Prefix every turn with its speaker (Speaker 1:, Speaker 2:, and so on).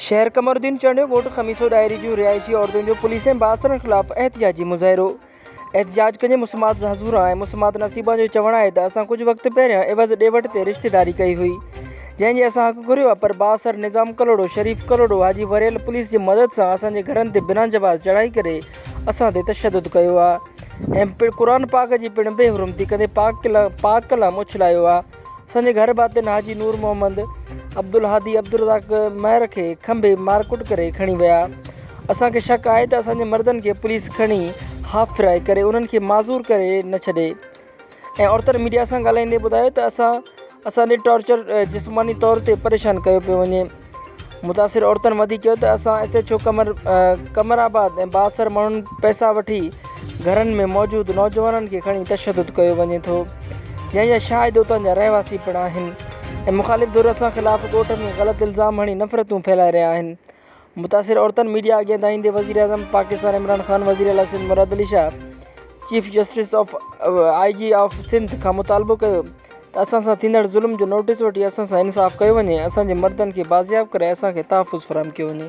Speaker 1: شهر قمرالدين چانڊيو ڳوٺ خميسو ڏاهري جون رهائشي عورتن جو پوليس ۽ بااثرن خلاف احتجاجي مظاهرو احتجاج ڪندي مسمات حضورا ۽ مسمات نصيبا جو چوڻ آهي ته اسان ڪجهه وقت پهريان عيوض ڏي وٺ تي رشتيداري ڪئي هئي جنهن جي اسان حق گهريو آهي پر بااثر نظام ڪلهوڙو، شريف ڪلهوڙو، حاجي وريل پوليس جي مدد سان اسان جي گهرن تي بنا جواز چڙهائي ڪري اسان تي تشدد ڪيو آهي ۽ پڻ قرآن پاڪ جي پڻ بي حرمتي ڪندي پاڪ پاڪ ڪلام اڇلايو آهي اسان جي گهر ڀاتين حاجي نور محمد، عبدالهادي، عبدالرزاق مهر کي کنڀي مارڪٽ ڪري کڻي ويا. اسان کي شڪ آهي ته اسان جي مردن کي پوليس کڻي هاف فرائي ڪري انهن کي معذور ڪري نه ڇڏي ۽ عورتن ميڊيا سان ڳالهائيندي ٻڌايو ته اسان اسان ڏي ٽارچر جسماني طور تي پريشان ڪيو پيو وڃي. متاثر عورتن وڌيڪ چيو ته اسان S H O Qamar Qamar ۽ بااثر ماڻهن پئسا وٺي گهرن ۾ موجود نوجوانن کي کڻي تشدد ڪيو وڃي ٿو جنهن جا شاهد اتان جا رهواسي پڻ آهن ۽ مخالف ڌر اسان خلاف ڳوٺ ۾ غلط الزام هڻي نفرتون ڦهلائي رهيا آهن متاثر عورتن ميڊيا اڳيان دانهيندي وزيراعظم پاڪستان عمران خان وزيراعليٰ Sindh Murad Ali Shah chief justice of I G of Sindh کان مطالبو ڪيو ته اسان سان ٿيندڙ ظلم جو نوٽيس وٺي اسان سان انصاف ڪيو وڃي، اسان جي مردن کي بازياب ڪرائي اسان کي تحفظ فراهم ڪيو وڃي.